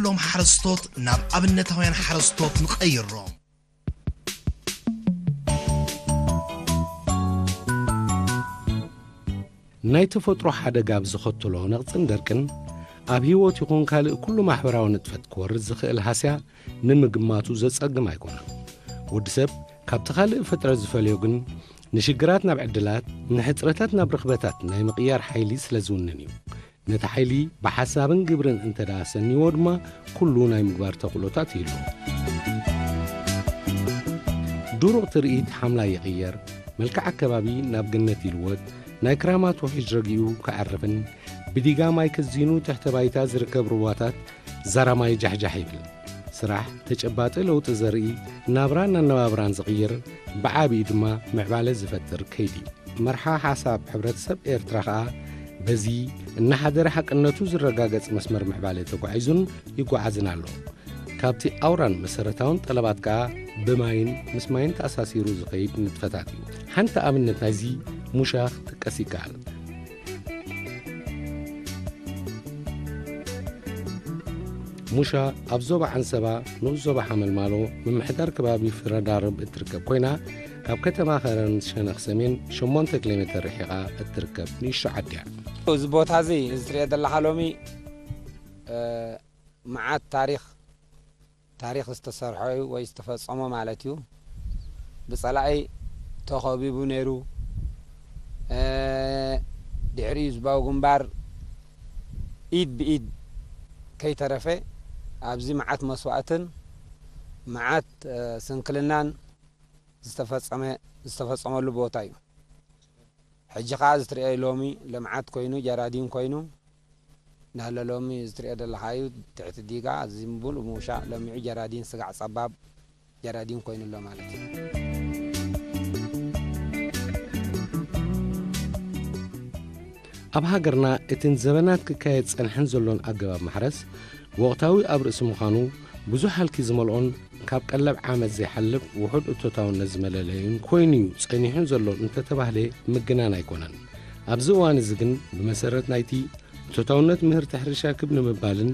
ሎም ሓረስቶት ናብ ኣብነታውያን ሓረስቶት ንቐይሮም። ናይ ተፈጥሮ ሓደጋ ብዝኸተሎ ነቕጽን ደርቅን ኣብ ህይወት ይኹን ካልእ ኩሉ ማሕበራዊ ንጥፈት ክወርድ ዝኽእል ሃስያ ንምግማቱ ዘጸግም ኣይኮነን። ወዲ ሰብ ካብቲ ካልእ ፍጥረት ዝፈልዮ ግን ንሽግራት ናብ ዕድላት፣ ንሕጽረታት ናብ ርኽበታት ናይ ምቕያር ሓይሊ ስለ ዝውንን እዩ። ነቲ ሓይሊ ብሓሳብን ግብርን እንተ ደኣ ሰንይዎ ድማ ኩሉ ናይ ምግባር ተኽእሎታት ይህልዎ። ድሩቕ ትርኢት ሓምላይ ይቕየር፣ መልክዕ ኣከባቢ ናብ ገነት ይልወጥ፣ ናይ ክራማት ውሒጅ ረጊኡ ክዓርፍን ብዲጋ ማይ ከዚኑ ትሕተ ባይታ ዝርከብ ሩባታት ዛራ ማይ ጃሕጃሕ ይብል። ስራሕ ተጨባጢ ለውጢ ዘርኢ ናብራን ኣነባብራን ዝቕይር ብዓቢኡ ድማ ምዕባለ ዝፈጥር ከይዲ እዩ። መርሓ ሓሳብ ሕብረተሰብ ኤርትራ ከኣ በዚ እናሓደረ ሓቅነቱ ዝረጋገጽ መስመር ምዕባለ ተጓዒዙን ይጓዓዝን ኣሎ። ካብቲ ኣውራን መሰረታውን ጠለባት ከኣ ብማይን ምስ ማይን ተኣሳሲሩ ዝኸይድ ንጥፈታት እዩ። ሓንቲ ኣብነት ናይዚ ሙሻ ክጥቀስ ይከኣል። ሙሻ ኣብ ዞባ ዓንሰባ ንኡስ ዞባ ሓመልማሎ ምምሕዳር ከባቢ ፍረዳርብ እትርከብ ኮይና ካብ ከተማ ከረን ሸነኽ ሰሜን ሸሞንተ ኪሎ ሜተር ርሒቓ እትርከብ ንእሽቶ ዓዲ እያ። እዚ ቦታ እዚ እዚ ትሪኦ ዘለኻ ሎሚ መዓት ታሪኽ ታሪኽ ዝተሰርሖ እዩ ወይ ዝተፈጸሞ ማለት እዩ። ብጸላኢ ተኸቢቡ ነይሩ። ድሕሪኡ ህዝባዊ ግንባር ኢድ ብኢድ ከይተረፈ ኣብዚ መዓት መስዋእትን መዓት ስንክልናን ዝተፈጸመ ዝተፈጸመሉ ቦታ እዩ። ሕጂ ኸዓ እዚ ትሪኦ ሎሚ ልምዓት ኮይኑ ጀራዲን ኮይኑ ናለ ሎሚ እዚ ትሪኦ ዘለኻ እዩ። ትሕቲ ዲጋ እዚ ሙሉእ ምውሻ ለሚዑ ጀራዲን ስጋዕ ጸባብ ጀራዲን ኮይኑ ኣሎ ማለት እዩ። ኣብ ሃገርና እቲ ንዘበናት ክካየድ ጸንሐን ዘሎን ኣገባብ ማሕረስ ወቕታዊ ኣብ ርእሲ ምዃኑ ብዙሕ ሃልኪ ዝመልኦን ካብ ቀለብ ዓመት ዘይሓልፍ ውሑድ እቶታውነት ዝመለለዩን ኮይኑ'ዩ ጸኒሑን ዘሎ እንተተባህለ ምግናን ኣይኮነን። ኣብዚ እዋን እዚ ግን ብመሰረት ናይቲ እቶታውነት ምህርቲ ሕርሻ ክብ ንምባልን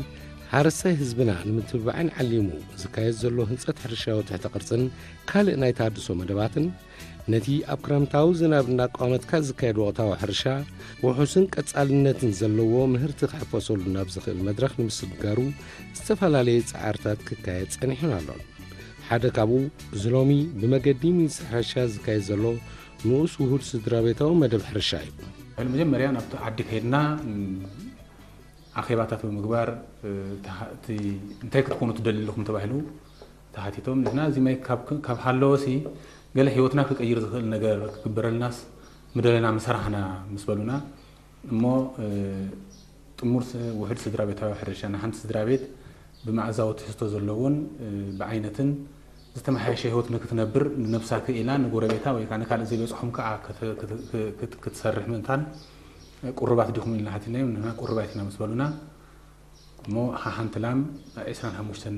ሓረስታይ ህዝብና ንምትብባዕን ዓሊሙ ዝካየድ ዘሎ ህንጸት ሕርሻዊ ትሕተ ቅርጽን ካልእ ናይ ተሃድሶ መደባትን ነቲ ኣብ ክረምታዊ ዝናብ እናቋመትካ ዝካየድ ወቕታዊ ሕርሻ ውሑስን ቀጻልነትን ዘለዎ ምህርቲ ክሕፈሰሉ ናብ ዝኽእል መድረኽ ንምስግጋሩ ዝተፈላለየ ጻዕርታት ክካየድ ጸኒሑን ኣሎን። ሓደ ካብኡ እዚ ሎሚ ብመገዲ ሚኒስትሪ ሕርሻ ዝካየድ ዘሎ ንኡስ ውሁድ ስድራ ቤታዊ መደብ ሕርሻ እዩ። መጀመርያ ናብቲ ዓዲ ከይድና ኣኼባታት ብምግባር እንታይ ክትኮኑ ትደልዩ ኣለኹም ተባሂሉ ተሓቲቶም፣ ንሕና እዚ ማይ ካብ ሃለወሲ ገለ ህይወትና ክቅይር ዝኽእል ነገር ክግበረልናስ ምደለና ምሰራሕና ምስ በሉና፣ እሞ ጥሙር ውሕድ ስድራ ቤታዊ ሕርሻ ንሓንቲ ስድራ ቤት ብመኣዛዊ ትሕዝቶ ዘለዎን ብዓይነትን ዝተመሓየሸ ህይወት ንክትነብር ንነብሳ ክኢላ ንጎረቤታ ወይ ከዓ ንካልእ ዘይበፅሖም ከዓ ክትሰርሕ ምእንታን ቁሩባት ዲኹም ኢልና ሓቲናዮም። ንሕና ቁሩባት ኢና ምስ በሉና፣ እሞ ሓንቲ ላም፣ ዒስራን ሓሙሽተን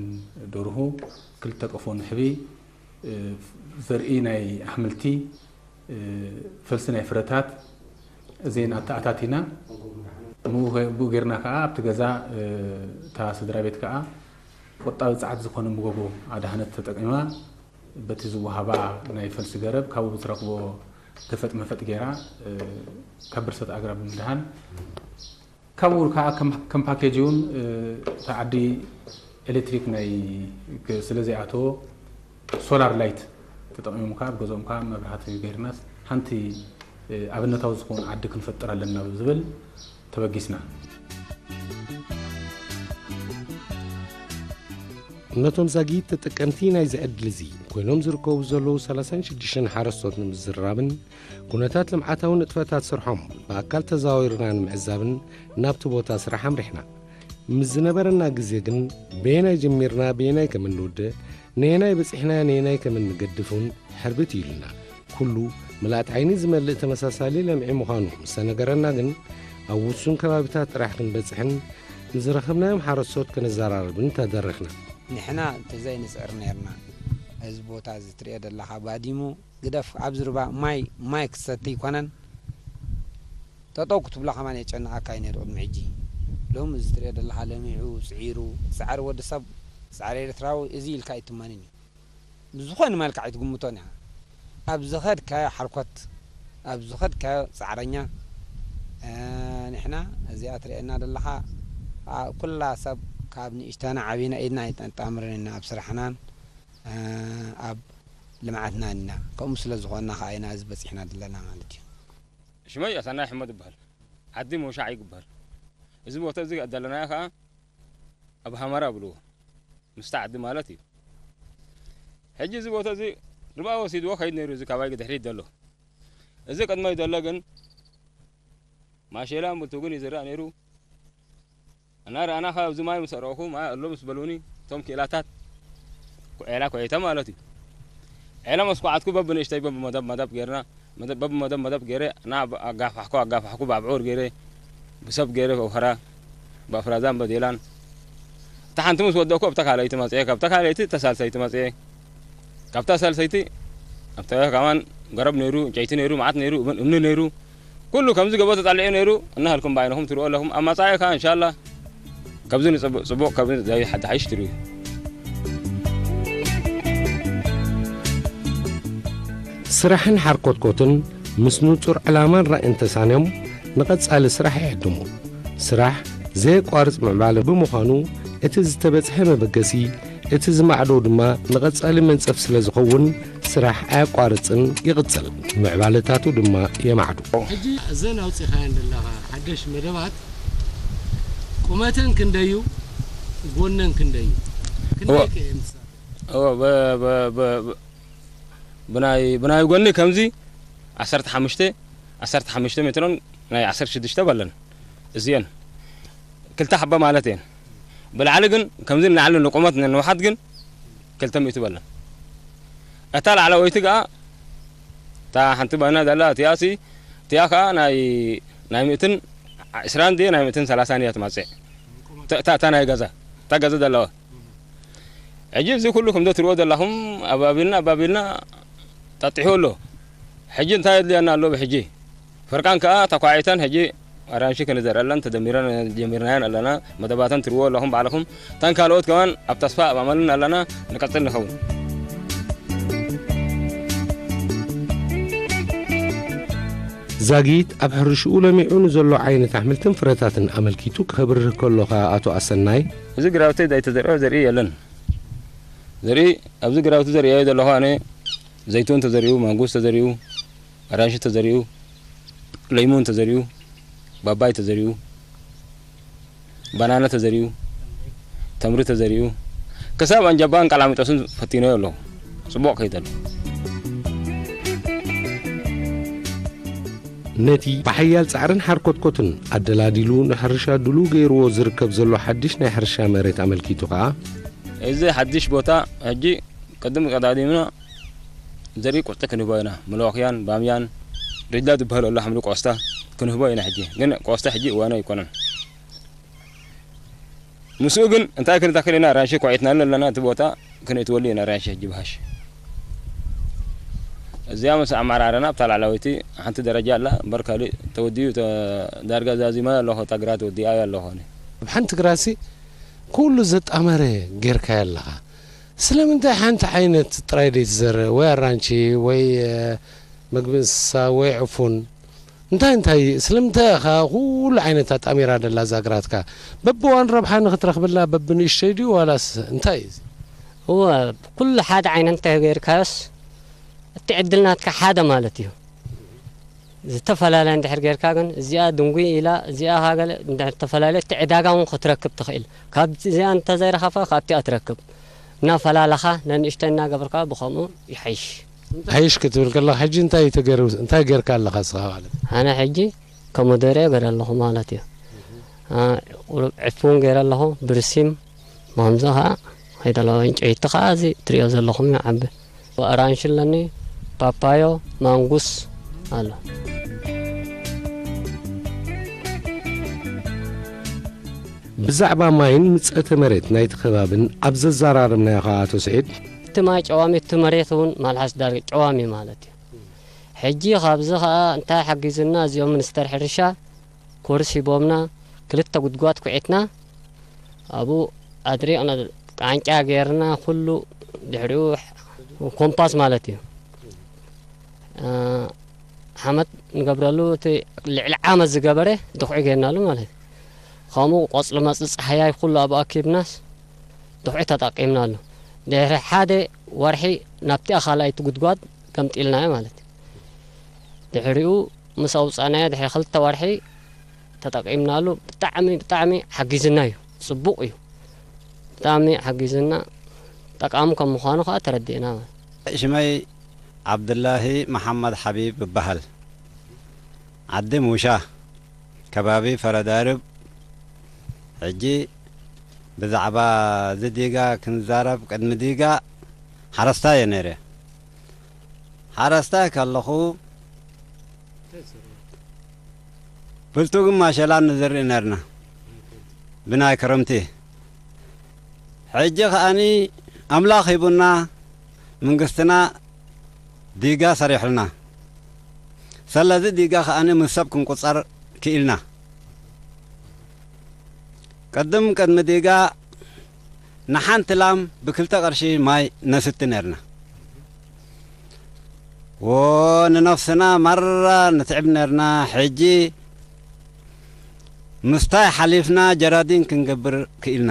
ደርሁ፣ ክልተ ቀፎ ንሕቢ፣ ዘርኢ ናይ ኣሕምልቲ፣ ፈልሲ ናይ ፍረታት፣ እዚአን ኣተኣታቲና፣ ብኡ ጌርና ከዓ ኣብቲ ገዛ እታ ስድራ ቤት ከዓ ቆጣቢ ጸዓት ዝኾነ መጎጎ ኣድሃነት ተጠቂማ፣ በቲ ዝወሃባ ናይ ፈልሲ ገረብ ካብኡ ብትረኽቦ ገፈጥ መፈጥ ጌራ ካብ ብርሰት ኣግራብ ብምድሃን፣ ካብኡ ከዓ ከም ፓኬጅ እውን እታ ዓዲ ኤሌክትሪክ ናይ ስለ ዘይኣተዎ ሶላር ላይት ተጠቂሞም ከዓ ኣብ ገዝኦም ከዓ መብራህቲ ገይርናስ ሓንቲ ኣብነታዊ ዝኾኑ ዓዲ ክንፈጥር ኣለና ዝብል ተበጊስና። ነቶም ዛጊት ተጠቀምቲ ናይዚ ዕድል እዚ ኮይኖም ዝርከቡ ዘለዉ ሰላሳን ሽዱሽተን ሓረስቶት ንምዝርራብን ኩነታት ልምዓታዊ ንጥፈታት ስርሖም ብኣካል ተዘዋዊርና ንምዕዛብን ናብቲ ቦታ ስራሕ ኣምሪሕና። ምስ ዝነበረና ግዜ ግን በየናይ ጀሚርና በየናይ ከም እንውድእ፣ ነየናይ በጺሕና ነየናይ ከም እንገድፍ እውን ሕርብት ኢሉና። ኩሉ ምልኣት ዓይኒ ዝመልእ ተመሳሳሊ ለምዒ ምዃኑ ምስ ተነገረና ግን ኣብ ውሱን ከባቢታት ጥራሕ ክንበጽሕን ንዝረኸብናዮም ሓረስቶት ከነዘራርብን ተደረኽና። ንሕና እንተዘይንጽዕር ነይርና፣ እዚ ቦታ እዚ ትርእዮ ዘለኻ ባዲሙ ግደፍ፣ ኣብዚ ሩባ ማይ ማይ ክትሰቲ ኣይኮነን፣ ጠጠው ክትብሎ ከማን የጨንኣካ እዩ ነይሩ ቅድሚ ሕጂ። ሎሚ እዚ ትሪኦ ዘለኻ ለሚዑ፣ ጽዒሩ፣ ጻዕሪ ወዲ ሰብ፣ ጻዕሪ ኤርትራዊ እዚ ኢልካ ኣይትመንን እዩ። ብዝኾነ መልክዕ ኣይትግምቶን ኢኻ። ኣብ ዝኸድካዮ ሓርኮት፣ ኣብ ዝኸድካዮ ጻዕረኛ፣ እ፣ ንሕና እዚኣ ትርእየና ዘለኻ፣ ኣ፣ ኩላ ሰብ ካብ ንእሽተና ዓቢና ኢድና ኣይተጣምርን ኢና ኣብ ስራሕናን፣ እ፣ ኣብ ልምዓትናን ኢና። ከምኡ ስለ ዝኾንና ከኣ ኢና እዚ በጺሕና ዘለና ማለት እዩ። ሽመይ ኣሰናይ ሕመድ ይበሃል። ዓዲ ሞሻዕ ይግበሃል። እዚ ቦታ እዚ ዘለናዮ ከኣ ኣብ ሃመራ ብልዎ። ምስታ ዓዲ ማለት እዩ። ሕጂ እዚ ቦታ እዚ ርብኣ ወሲድዎ ከይድ ነይሩ፣ እዚ ካባይ ድሕሪት ዘሎ። እዚ ቅድመይ ዘሎ ግን ማሼላን ብልቱግን ይዝራእ ነይሩ። እና ረኣና፣ ካብዚ ማይ ምስ ኣረእኹ፣ ማይ ኣሎ ምስ በሉኒ፣ እቶም ክኢላታት፣ ኩ-፣ ዔላ ኩዒተ ማለት እዩ። ዔላ ምስ ኩዓትኩ፣ በብንእሽተይ፣ በብመደብ መደብ ጌርና፣ መደብ፣ በብመደብ መደብ ጌረ፣ እና ብ-፣ ኣጋፋሕኩ፣ ኣጋፋሕኩ፣ ብኣብዑር ጌረ፣ ብሰብ ጌረ፣ ብኣውፈራ፣ ብኣፍራዛን በዴላን። እታ ሓንቲ ምስ ወደእኩ፣ ኣብታ ካልኣይቲ መጽኤ፣ ካብታ ካልኣይቲ እታ ሳልሰይቲ መጽኤ። ካብታ ሳልሰይቲ፣ ኣብታ ከማን ገረብ ነይሩ፣ ዕንጨይቲ ነይሩ፣ መዓት ነይሩ፣ እምን-፣ እምኒ ነይሩ። ኩሉ ከምዚ ገቦ ተጣሊዑ ነይሩ፣ እናሃልኩም ብዓይንኹም ትርእዩ ኣለኹም። ኣብ መጻኢ ከኣ፣ እንሻላ፣ ካብዚ ንጽቡቕ፣ ጽቡቕ፣ ካብዚ ዝሓ-፣ ዝሓይሽ ትርእዩ። ስራሕን ሓርኮትኮትን ምስ ንጹር ዕላማን ራእይን ተሳንዮም ንቐጻሊ ስራሕ ይዕድሙ። ስራሕ ዘየቋርጽ ምዕባለ ብምዃኑ፣ እቲ ዝተበጽሐ መበገሲ፣ እቲ ዝማዕዶ ድማ ንቐጻሊ መንጸፍ ስለ ዝኸውን፣ ስራሕ ኣየቋርጽን ይቕጽል። ምዕባለታቱ ድማ የማዕዱ። ሕጂ እዘን ኣውጺኻየን ዘለኻ ሓደሽ መደባት ቁመተን ክንደዩ፣ ጎነን ክንደዩ? ክንደይ እወ። ከ እየን ዝሳፈ? እወ፣ ብ-፣ ብ-፣ ብ-፣ ብ-፣ ብናይ፣ ብናይ ጎኒ ከምዚ ዓሰርተ ሓሙሽተ፣ ዓሰርተ ሓሙሽተ ሜትሮን ናይ ዓሰርተ ሽዱሽተ በለን። እዚአን ክልተ ሓባ ማለት እየን። ብላዕሊ ግን ከምዚ ንላዕሊ ንቁመት ንንውሓት ግን ክልተ ሚእቲ በለን። እታ ላዕለወይቲ ከኣ እታ ሓንቲ ባይና ዘላ እቲኣሲ፣ እቲኣ ከኣ ናይ፣ ናይ ሚእትን ዕስራን ድየ ናይ ሚእትን ሰላሳን እያ ትመጽእ። እታ፣ እታ፣ እታ ናይ ገዛ፣ እታ ገዛ ዘለዋ። ሕጂ እዚ ኩሉ ከም ትርእዎ ዘለኹም ኣባቢልና፣ ኣባቢልና ጠጢሑ ኣሎ። ሕጂ እንታይ የድልየና ኣሎ ብሕጂ? ፍርቃን ከኣ ተኳዒተን ሕጂ ኣራንሺ ክንዘርአለን ተደሚረን ጀሚርናየን ኣለና። መደባተን ትርእዎ ኣለኹም ባዕልኹም። እተን ካልኦት ከማን ኣብ ተስፋ ኣብ ኣመልን ኣለና። ንቀጽል ንኸውን። ዛጊት ኣብ ሕርሽኡ ለሚዑ ንዘሎ ዓይነት ኣሕምልትን ፍረታትን ኣመልኪቱ ክብርህ ከሎ ከኣ ኣቶ ኣሰናይ፣ እዚ ግራውቲ ዘይተዘርኦ ዘርኢ የለን። ዘርኢ፣ ኣብዚ ግራውቲ ዘርእዮ ዘለኹ ኣነ ዘይቱን ተዘሪኡ፣ ማንጉስ ተዘሪኡ፣ ኣራንሺ ተዘሪኡ፣ ለይሙን ተዘሪኡ፣ ባባይ ተዘሪኡ፣ ባናና ተዘሪኡ፣ ተምሪ ተዘሪኡ፣ ክሳብ ኣንጀባን ቀላሚጦስን ፈቲነዮ ኣለኹ። ጽቡቕ ከይደሉ። ነቲ ብሓያል ጻዕርን ሓርኮትኮትን ኣደላዲሉ ንሕርሻ ድሉው ገይርዎ ዝርከብ ዘሎ ሓድሽ ናይ ሕርሻ መሬት ኣመልኪቱ ከኣ፣ እዚ ሓድሽ ቦታ ሕጂ ቅድም ቀዳዲምና ዘርኢ ቁርጢ ክንህቦ ኢና። መለዋኽያን፣ ባምያን፣ ሪላ ዝበሃል ኣሎ ሓምሊ ቆስታ ክንህቦ ኢና። ሕጂ ግን ቆስታ ሕጂ እዋኑ ኣይኮነን። ምስኡ ግን እንታይ ክንተክል ኢና? ኣራንሺ ኳዒትና ኣለና። እቲ ቦታ ክነእትወሉ ኢና ኣራንሺ ሕጂ ብሃሽ። እዚኣ ምስ ኣመራርና ኣብታ ላዕላወይቲ ሓንቲ ደረጃ ኣላ እምበር ካልእ ተወዲኡ ተ-፣ ዳርጋ ዛዚመ ኣለኹ። እታ ግራት ወዲኣያ ኣለኹ ኣነ። ኣብ ሓንቲ ግራሲ ኩሉ ዘጣመረ ጌርካዮ ኣለኻ። ስለምንታይ ሓንቲ ዓይነት ጥራይ ደይትዘርእ? ወይ ኣራንቺ፣ ወይ፣ እ፣ መግቢ እንስሳ፣ ወይ ዕፉን? እንታይ እንታይ? ስለምንታይ ኢኻ ኩሉ ዓይነት ኣጣሚራ ደላ እዛ ግራትካ? በብዋን ረብሓ ንኽትረኽብላ በብንእሽተይ ድዩ ዋላስ እንታይ እዩ እዚ? እወ፣ ኩሉ ሓደ ዓይነት እንተ ጌርካዮስ፣ እቲ ዕድል ናትካ ሓደ ማለት እዩ። ዝተፈላለየ እንድሕር ጌርካ ግን፣ እዚኣ ድንጉይ ኢላ፣ እዚኣ ሃገለ እንድሕር ተፈላለየ፣ እቲ ዕዳጋ እውን ክትረክብ ትኽእል። ካብ እዚኣ እንተዘይረኸብካ፣ ካብቲኣ ትረክብ። እናፈላለኻ፣ ነንእሽተይ እናገበርካ፣ ብኸምኡ ይሓይሽ። ሓይሽ ክትብል ከለኻ፣ ሕጂ እንታይ እዩ ተገይሩ፣ እንታይ ጌርካ ኣለኻ እስኻ ማለት? ኣነ ሕጂ ኮሞደረ ገይረ ኣለኹ ማለት እዩ። አ፣ ቁሩብ ዕፉን ገይረ ኣለኹ፣ ብርሲም፣ ማንዛ ኸዓ፣ ከይደ ኣለኹ። ዕንጨይቲ ኸዓ፣ እዚ ትሪኦ ዘለኹም ይዓቢ። ኣራንሺ ኣለኒ፣ ፓፓዮ፣ ማንጉስ ኣሎ። ብዛዕባ ማይን ምጸተ መሬት ናይቲ ከባብን ኣብ ዘዘራረብናዮ ኸኣ ኣቶ ስዒድ፣ እቲ ማይ ጨዋሚ፣ እቲ መሬት እውን ማልሓስ ዳርጋ ጨዋሚ ማለት እዩ። ሕጂ ካብዚ ኸኣ እንታይ ሓጊዙና፣ እዚኦም ሚኒስተር ሕርሻ ኮርስ ሂቦምና፣ ክልተ ጉድጓድ ኩዒትና ኣብኡ ኣድሪቕና ቃንጫ ጌርና ኩሉ ድሕሪኡ ኮምፓስ ማለት እዩ። እ፣ ሓመድ ንገብረሉ እቲ ልዕሊ ዓመት ዝገበረ ድኹዒ ጌርናሉ ማለት እዩ። ከምኡ ቆጽሊ መጽሊ ጸሃያይ ኩሉ ኣብኡ ኣኪብናስ ድኹዒ ተጠቂምናሉ። ድሕሪ ሓደ ወርሒ ናብቲ ኣኻላይቲ ጉድጓድ ገምጢልናዮ ማለት እዩ። ድሕሪኡ ምስ ኣውጻእናዮ ድሕሪ ክልተ ወርሒ ተጠቂምናሉ። ብጣዕሚ፣ ብጣዕሚ ሓጊዝና እዩ። ጽቡቕ እዩ። ብጣዕሚ ሓጊዝና፣ ጠቃሚ ከም ምዃኑ ከኣ ተረዲእና ማለት እዩ። ሽመይ ዓብድላሂ መሓመድ ሓቢብ እበሃል። ዓዲ ሙሻ፣ ከባቢ ፈረዳርብ። ሕጂ ብዛዕባ እዚ ዲጋ ክንዛረብ፣ ቅድሚ ዲጋ ሓረስታይ እየ ነይረ። ሓረስታይ ከለኹ፣ ብልቱግን ማሸላን ንዘርእ ነርና ብናይ ክረምቲ። ሕጂ ከኣኒ ኣምላኽ ሂቡና፣ መንግስትና ዲጋ ሰሪሑልና። ሰለዚ ዲጋ ከኣኒ ምስ ሰብ ክንቁጸር ክኢልና። ቅድም ቅድሚ ዲጋ ንሓንቲ ላም ብክልተ ቅርሺ ማይ ነስቲ ነርና። ዎ፣ ንነፍስና ማራ ንትዕብ ነርና። ሕጂ ምስታይ ሓሊፍና ጀራዲን ክንገብር ክኢልና።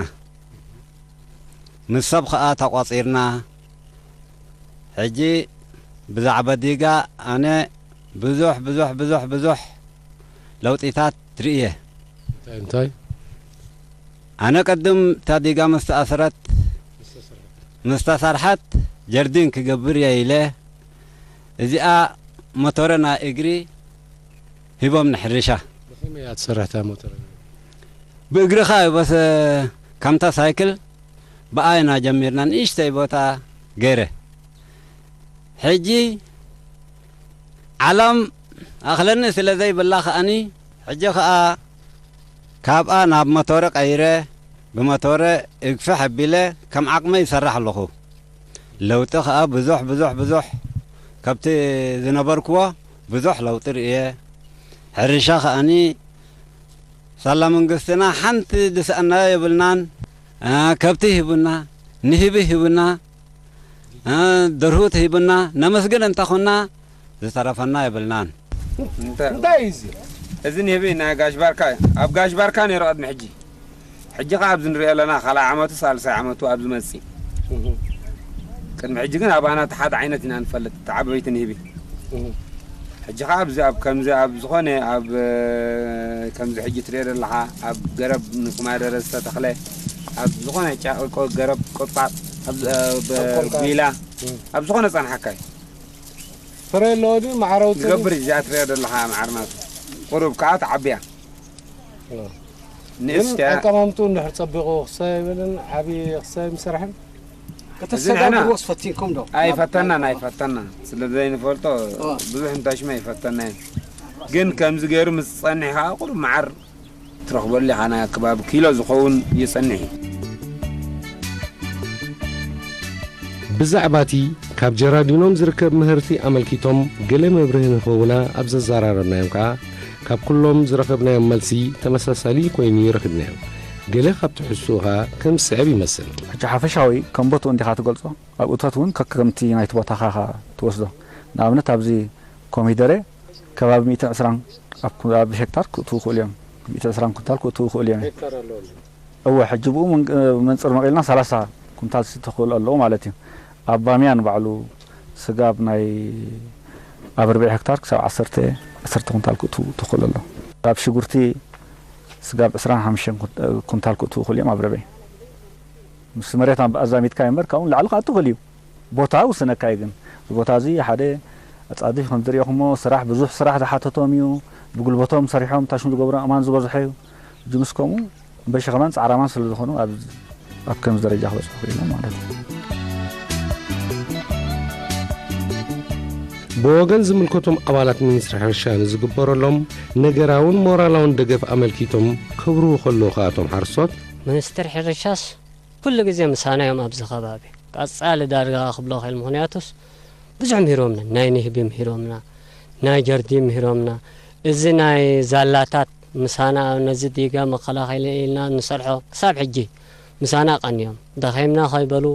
ምስ ሰብ ኸኣ ተቋጺርና። ሕጂ ብዛዕባ ዲጋ ኣነ ብዙሕ፣ ብዙሕ፣ ብዙሕ፣ ብዙሕ ለውጢታት ርእየ። እንታይ፣ እንታይ? ኣነ ቅድም እታ ዲጋ ምስ ተኣስረት፣ ምስ ተሰርሐት ጀርዲን ክገብር እየ ኢለ፣ እዚኣ ሞቶረ ናይ እግሪ ሂቦም ንሕርሻ። ብኸመይ እያ ትሰርሕ እታ ሞቶረ? ብእግርኻ እዩ፣ በስ ከምታ ሳይክል ብኣይና ጀሚርና፣ ንእሽተይ ቦታ ገይረ። ሕጂ ዓለም ኣኽለኒ ስለ ዘይብላ ከኣኒ፣ ሕጂ ከኣ ካብኣ ናብ መቶረ ቀይረ፣ ብመቶረ እግፍሕ ኣቢለ ከም ዓቕመይ ይሰርሕ ኣለኹ። ለውጢ ከኣ ብዙሕ፣ ብዙሕ፣ ብዙሕ፣ ካብቲ ዝነበርክዎ ብዙሕ ለውጢ ርእየ። ሕርሻ ከኣኒ ሳላ መንግስትና ሓንቲ ዝሰኣናዮ የብልናን። እ፣ ከብቲ ሂቡና፣ ንህቢ ሂቡና፣ እ፣ ደርሁት ሂቡና፣ ነመስግን እንተኾንና ዝተረፈና የብልናን። እንተ-፣ እንታይ እዩ እዚ? እዚ ንህቢ ናይ ጋሽ ባርካ እዩ። ኣብ ጋሽ ባርካ ነይሩ ቅድሚ ሕጂ። ሕጂ ኸዓ ኣብዚ ንሪኦ ኣለና፣ ካልኣይ ዓመቱ ሳልሳይ ዓመቱ ኣብ ዝመጽእ። እህ። ቅድሚ ሕጂ ግን ኣባና እቲ ሓደ ዓይነት ኢና ንፈልጥ፣ እቲ ዓበይቲ ንህቢ። እህ። ሕጂ ኸዓ ኣብዚ ኣብ ከምዚ ኣብ ዝኾነ ኣብ፣ እ፣ ከምዚ ሕጂ ትሪኦ ዘለኻ ኣብ ገረብ ንኩማደረ ዝተተኽለ ኣብ ዝኾነ ጫ-፣ ቆ-፣ ገረብ ቆጥቋጥ ኣብ፣ እ፣ ብ-፣ ተንኮልካ። ጒላ እህ። ኣብ ዝኾነ ጸንሓካ እዩ። ፍረ ኣለዎ ድዩ? ማዕረ ኣውፅእ ድዩ? ዝገብር እዩ። እዚኣ ትሪኦ ዘለኻ ማዕርናቱ ቁሩብ ከዓ ትዓብያ። እ። ንእስ ግን እያ። ኣቀማምጥኡ እንድሕር ፀቢቑ ክሳብ ይብልን ዓብዪ ክሳብ ይምስራሕን እቲ እዚ ንሕና ሰጋግር ወስ ፈቲንኩም ዶ? ኣይፈተናን፣ ኣይፈተናን። ስለ ዘይንፈልጦ እ። ብዙሕ እንታሽማ ኣይፈተናን። ግን ከምዚ ገይሩ ምስ ዝፀንሕ ከዓ ቁሩብ መዓር ትረኽበሉ ኢኻ። ናይ ኣከባቢ ኪሎ ዝኸውን ይጸንሕ እዩ። ብዛዕባ እቲ ካብ ጀራዲኖም ዝርከብ ምህርቲ ኣመልኪቶም ገለ መብርሂ ንኽህቡና ኣብ ዘዘራረብናዮም ከኣ፣ ካብ ኩሎም ዝረኸብናዮም መልሲ ተመሳሳሊ ኮይኑ ረኺብናዮ። ገለ ካብ ትሕዝትኡ ከኣ ከም ዝስዕብ ይመስል። ሕጂ ሓፈሻዊ ከም ቦትኡ እንዲኻ ትገልጾ፣ ኣብ እቶት እውን ከከምቲ ናይቲ ቦታኻ ኢኻ ትወስዶ። ንኣብነት ኣብዚ ኮሚደረ ከባቢ ሚእትን ዕስራን ኣብ ኩ-፣ ኣብ ሄክታር ክእትዉ ይኽእሉ እዮም። ሚእቲ ዕስራን ኩንታል ክእትዉ ይኽእሉ እዮም። ሄክታር ኣለዎ። እወ፣ ሕጂ ብኡ ምን-፣ መንጽር መቒልና ሰላሳ ኩንታል ዝተኽእሉ ኣለዉ ማለት እዩ። ኣብ ባምያ ንባዕሉ ስጋብ ናይ ኣብ ርብዒ ሄክታር ክሳብ ዓሰርተ፣ ዓሰርተ ኩንታል ክእትዉ ተኽእሉ ኣሎ። ኣብ ሽጉርቲ ስጋብ ዕስራን ሓሙሽተን ኩን-፣ ኩንታል ክእትዉ ይኽእሉ እዮም ኣብ ርብዒ። ምስ መሬት ኣዛሚድካ እምበር ካብኡ ንላዕሊ ከዓ ትኽእል እዩ። ቦታ ውስነካ እዩ ግን። እዚ ቦታ እዚ ሓደ ኣጻድፍ ከም ዝሪኦኹሞ ስራሕ፣ ብዙሕ ስራሕ ዝሓተቶም እዩ። ብጉልበቶም ሰሪሖም ታሽሙ ዝገብሩ ኣእማን ዝበዝሖ እዩ። ሕጂ ምስ ከምኡ በሸኸማን ጻዕራማን ስለ ዝኾኑ ኣብ፣ ኣብ ከምዚ ደረጃ ክበጽሑ ክኢሎም ማለት እዩ። ብወገን ዝምልከቶም ኣባላት ሚኒስትሪ ሕርሻ ንዝግበረሎም ነገራውን ሞራላውን ደገፍ ኣመልኪቶም ከብርሁ ከለዉ ከኣ እቶም ሓረስቶት፣ ሚኒስትሪ ሕርሻስ ኩሉ ግዜ ምሳና እዮም ኣብዚ ከባቢ። ቀጻሊ ዳርጋ ክብሎ ክእል፣ ምኽንያቱስ ብዙሕ ምሂሮምና፣ ናይ ንህቢ ምሂሮምና፣ ናይ ጀርዲ ምሂሮምና፣ እዚ ናይ ዛላታት ምሳና ነዚ ዲጋ መከላኸሊ ኢልና ንሰርሖ ክሳብ ሕጂ ምሳና ቀንዮም ደኺምና ከይበሉ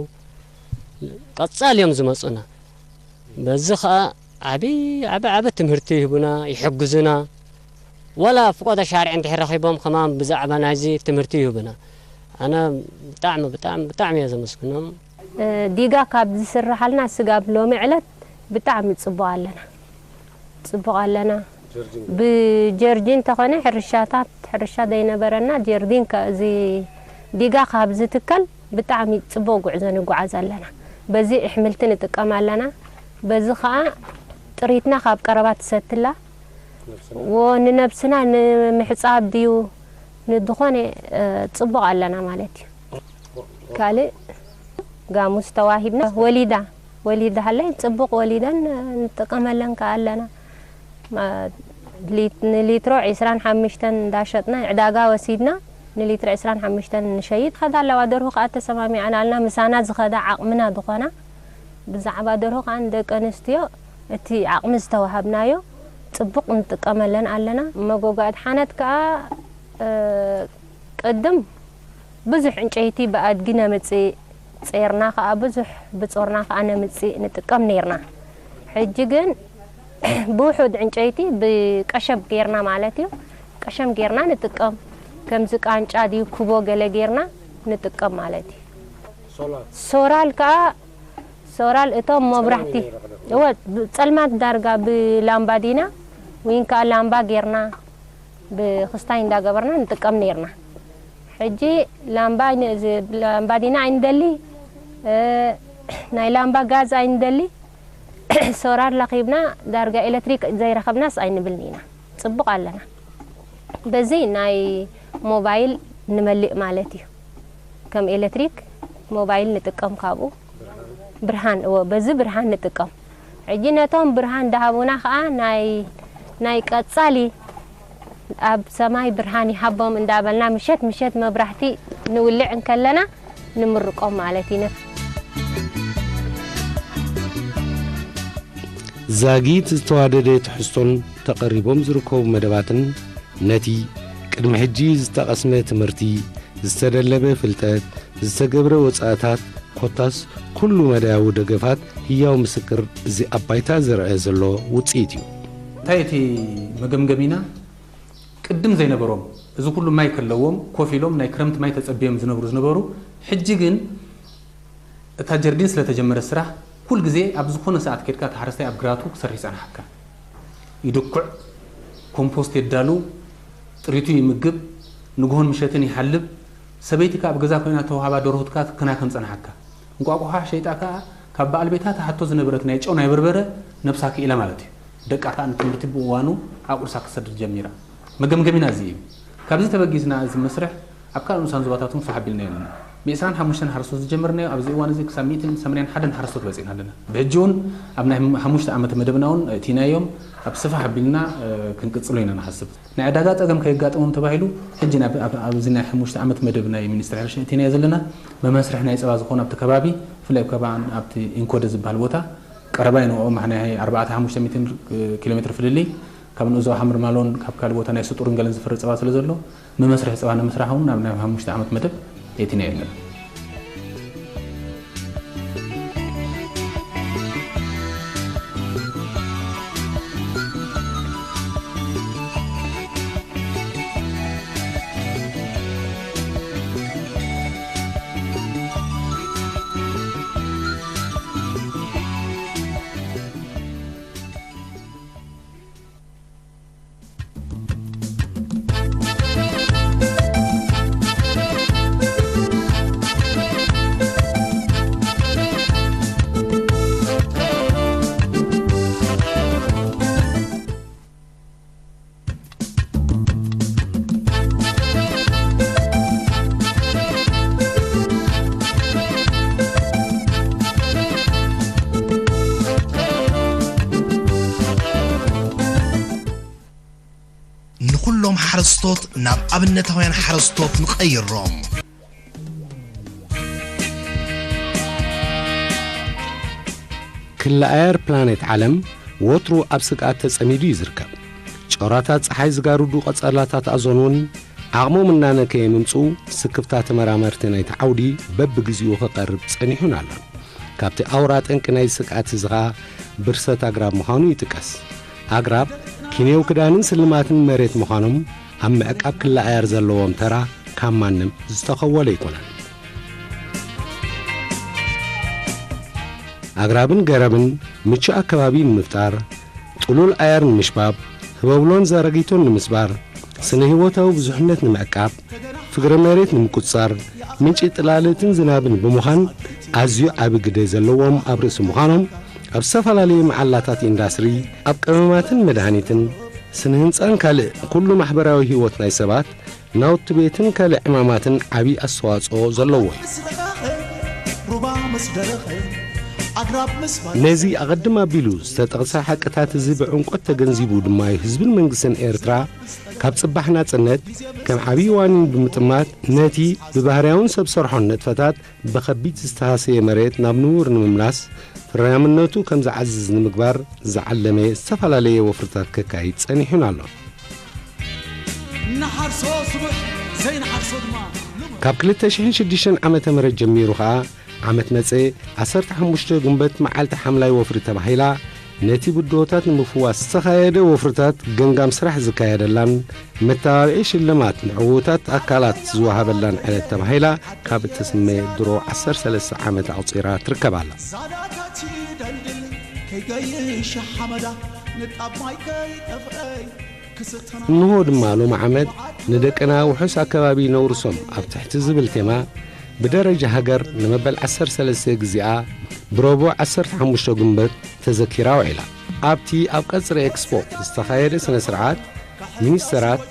ቀጻሊ እዮም ዝመጹና። በዚ ኸኣ ዓቢ ዓቢ ዓቢ ትምህርቲ ይህቡና፣ ይሕግዙና። ወላ ፍቆደ ሻርዕ እንድሕር ረኺቦም ከማን ብዛዕባ ናይዚ ትምህርቲ ይህቡና። ኣነ ብጣዕሚ ብጣዕሚ ብጣዕሚ እየ ዘመስግኖም። ዲጋ ካብ ዝስርሓልና ስጋብ ሎሚ ዕለት ብጣዕሚ ጽቡቕ ኣለና። ጽቡቕ ኣለና። ብጀርዲን ተኾነ ሕርሻታት፣ ሕርሻ ዘይነበረና ጀርዲን ከ-፣ እዚ ዲጋ ካብ ዝትከል ብጣዕሚ ጽቡቕ ጉዕዞ ንጓዓዝ ኣለና። በዚ ኣሕምልቲ ንጥቀም ኣለና። በዚ ኸኣ ጥሪትና ካብ ቀረባ ትሰትላ። ወ-፣ ንነብስና ንምሕጻብ ድዩ ንድኾነ፣ እ፣ ጽቡቕ ኣለና ማለት እዩ። ካልእ ጋሙስ ተዋሂብና ወሊዳ፣ ወሊዳ ሃለይ ጽቡቕ ወሊደን ንጥቀመለን ከኣ ኣለና። ማ-፣ ሊት-፣ ንሊትሮ ዒስራን ሓሙሽተን እንዳሸጥና ዕዳጋ ወሲድና ንሊትሮ ዒስራን ሓሙሽተን ንሸይጥ። ከዳ ኣለዋ ደርሁ ከኣ ተሰማሚዓና ኣልና። ምሳና ዝኸዳ ዓቕምና ዝኾና ብዛዕባ ደርሁ ከኣ ንደቂ ኣንስትዮ እቲ ዓቕሚ ዝተዋሃብናዮ ጽቡቕ ንጥቀመለን ኣለና። መጎጎ ኣድሓነት ከኣ፣ እ፣ ቅድም ብዙሕ ዕንጨይቲ ብኣድጊ ነምጽእ፣ ጼርና ከኣ ብዙሕ ብጾርና ከኣ ነምጽእ ንጥቀም ኔርና። ሕጂ ግን ብውሑድ ዕንጨይቲ ብቀሸብ ጌርና ማለት እዩ። ቀሸም ጌርና ንጥቀም። ከምዚ ቃንጫ ድዩ ክቦ ገለ ጌርና ንጥቀም ማለት እዩ። ሶላር። ሶራል ከኣ ሶራል እቶም መብራህቲ፣ እወ፣ ብ-፣ ጸልማት ዳርጋ ብላምባ ዲና፣ ወይን ከኣ ላምባ ጌርና፣ ብክስታይ እንዳገበርና ንጥቀም ኔርና። ሕጂ ላምባ ን-፣ እዚ ላምባ ዲና ኣይንደሊ፣ እ፣ ናይ ላምባ ጋዝ ኣይንደሊ፣ ሶራር ለኺብና ዳርጋ ኤሌክትሪክ ዘይረኸብናስ ኣይንብልን ኢና። ጽቡቕ ኣለና። በዚ ናይ ሞባይል ንመልእ ማለት እዩ። ከም ኤሌክትሪክ ሞባይል ንጥቀም ካብኡ። ብርሃን፣ እወ፣ በዚ ብርሃን ንጥቀም። ሕጂ ነቶም ብርሃን ዳሃቡና ኸኣ ናይ፣ ናይ ቀጻሊ ኣብ ሰማይ ብርሃን ይሃቦም እንዳበልና ምሸት ምሸት መብራህቲ ንውልዕ እንከለና ንምርቆም ማለት እዩ። ዛጊት ዝተዋደደ ትሕዝቶን ተቐሪቦም ዝርከቡ መደባትን ነቲ ቅድሚ ሕጂ ዝተቐስመ ትምህርቲ፣ ዝተደለበ ፍልጠት፣ ዝተገብረ ወጻእታት፣ ኮታስ ኩሉ መዳያዊ ደገፋት ህያው ምስክር እዚ ኣብ ባይታ ዝረኣ ዘሎ ውጽኢት እዩ። እንታይ እቲ መገምገሚና? ቅድም ዘይነበሮም፣ እዚ ኩሉ ማይ ከለዎም ኮፍ ኢሎም ናይ ክረምቲ ማይ ተጸብዮም ዝነብሩ ዝነበሩ፣ ሕጂ ግን እታ ጀርዲን ስለ ተጀመረ ስራሕ፣ ኩል ግዜ ኣብ ዝኾነ ሰዓት ኬድካ፣ እቲ ሓረስታይ ኣብ ግራቱ ክሰርሕ ይጸንሓካ። ይድኩዕ፣ ኮምፖስት የዳሉ፣ ጥሪቱ ይምግብ፣ ንግሆን ምሸትን ይሓልብ። ሰበይቲ ከኣ ኣብ ገዛ ኮይና ተዋህባ ደርሁትካ ክትከናከን ጸንሓካ። እንቋቑሖ ሸይጣ ከኣ ካብ በዓል ቤታ ትሓቶ ዝነበረት ናይ ጨው ናይ በርበረ ነብሳ ክኢላ ማለት እዩ። ደቃ ከኣ ንትምህርቲ ብእዋኑ ኣቑርሳ ክትሰድድ ጀሚራ። መገምገሚና እዚ እዩ። ካብዚ ተበጊስና እዚ መስርሕ ኣብ ካልእ ንኡሳን ዞባታት እውን ፋሕ ኣቢልናዮ ኣለና። ብዕስራን ሓሙሽተን ሓረስቶት ዝጀመርናዮ ኣብዚ እዋን እዚ ክሳብ ሚእትን ሰማንያን ሓደን ሓረስቶት በጺሕና ኣለና። ብሕጂ እውን ኣብ ናይ ሓሙሽተ ዓመት መደብና እውን እቲናዮም ኣብ ስፋሕ ኣቢልና፣ እ፣ ክንቅጽሎ ኢና ንሓስብ። ናይ ዕዳጋ ጸገም ከየጋጥሞም ተባሂሉ ሕጂ ናብ፣ ኣብ፣ ኣብዚ ናይ ሓሙሽተ ዓመት መደብ ናይ ሚኒስትሪ ሕርሻ እቲናዮ ዘለና መመስርሒ ናይ ጸባ ዝኾነ ኣብቲ ከባቢ፣ ብፍላይ ኣብ ከባቢ ኣብቲ ኢንኮደ ዝበሃል ቦታ ቀረባ እዩ ንዕኦም፣ ናይ ኣርባዕተ ሓሙሽተ ሚእትን ኪሎ ሜትር ፍልልይ ካብ ንኡዞ ሓምር ማሎን ካብ ካልእ ቦታ ናይ ስጡርን ገለን ዝፈሪ ጸባ ስለ ዘሎ፣ መመስርሒ ጸባ ንምስራሕ እውን ኣብ ናይ ሓሙሽተ ዓመት መደብ የእቲናዮ ኣለና። ንኹሎም ሓረስቶት ናብ ኣብነታውያን ሓረስቶት ንቐይሮም። ክሊ ኣየር ፕላኔት ዓለም ወትሩ ኣብ ስግኣት ተጸሚዱ እዩ ዝርከብ። ጦራታት ጸሓይ ዝጋርዱ ቀጸላታት ኣዞን እውን ዓቕሞም እናነከየ ምምጽኡ፣ ስክፍታ ተመራመርቲ ናይቲ ዓውዲ በብግዜኡ ክቐርብ ጸኒሑን ኣሎን። ካብቲ ኣውራ ጠንቂ ናይዚ ስግኣት እዚ ኸኣ ብርሰት ኣግራብ ምዃኑ ይጥቀስ። ኣግራብ ኪንዮው ክዳንን ስልማትን መሬት ምዃኖም፣ ኣብ ምዕቃብ ክለ ኣየር ዘለዎም ተራ ካብ ማንም ዝተኸወለ ኣይኮነን። ኣግራብን ገረብን ምቹእ ኣከባቢ ንምፍጣር፣ ጥሉል ኣየር ንምሽባብ፣ ህበብሎን ዘረጊቶን ንምስባር፣ ስነ ህይወታዊ ብዙሕነት ንምዕቃብ፣ ፍግረ መሬት ንምቁጽጻር፣ ምንጪ ጥላለትን ዝናብን ብምዃን ኣዝዩ ዓቢ ግደ ዘለዎም ኣብ ርእሲ ምዃኖም፣ ኣብ ዝተፈላለዩ መዓላታት ኢንዳስትሪ፣ ኣብ ቀመማትን መድሃኒትን፣ ስነ ህንጻን ካልእ ኩሉ ማሕበራዊ ህይወት ናይ ሰባት፣ ናውቲ ቤትን ካልእ ዕማማትን ዓቢ ኣስተዋጽኦ ዘለዎ እዩ። ነዚ ኣቐድም ኣቢሉ ዝተጠቕሰ ሓቅታት እዚ ብዕምቆት ተገንዚቡ ድማ እዩ ህዝብን መንግስትን ኤርትራ ካብ ጽባሕ ናጽነት ከም ዓቢ ዋኒን ብምጥማት ነቲ ብባህርያውን ሰብ ሰርሖን ንጥፈታት ብኸቢድ ዝተሃሰየ መሬት ናብ ንቡር ንምምላስ ፍርያምነቱ ከም ዝዓዝዝ ንምግባር ዝዓለመ ዝተፈላለየ ወፍርታት ከካይድ ጸኒሑን ኣሎ። ንሓርሶ ስቡሕ ዘይንሓርሶ ድማ ልሙድ። ካብ ክልተ ሽሕን ሽዱሽተን ዓመተ ምህረት ጀሚሩ ኸኣ ዓመት መጸ ዓሰርተ ሓሙሽተ ጉንበት መዓልቲ ሓምላይ ወፍሪ ተባሂላ ነቲ ብድሆታት ንምፍዋስ ዝተኻየደ ወፍርታት ገምጋም ስራሕ ዝካየደላን መተባብዒ ሽልማት ንዕዉታት ኣካላት ዝወሃበላን ዕለት ተባሂላ ካብ እትስመ ድሮ ዓሰርተ ሰለስተ ዓመት ኣቑጺራ ትርከብ ኣላ። ዛዳታት ይደልድል ከይገይሽ ሓመዳ ንጣብ ማይ ከይጠፍአይ ክስተና እንሆ ድማ ሎሚ ዓመት ንደቅና ውሑስ ኣከባቢ ነውርሶም ኣብ ትሕቲ ዝብል ቴማ ብደረጃ ሃገር ንመበል ዓሰርተ ሰለስተ ግዜኣ ብረቡዕ ዓሰርተ ሓሙሽተ ጉንበት ተዘኪራ ውዒላ። ኣብቲ ኣብ ቀጽሪ ኤክስፖ ዝተኻየደ ስነ ስርዓት፣ ሚኒስተራት፣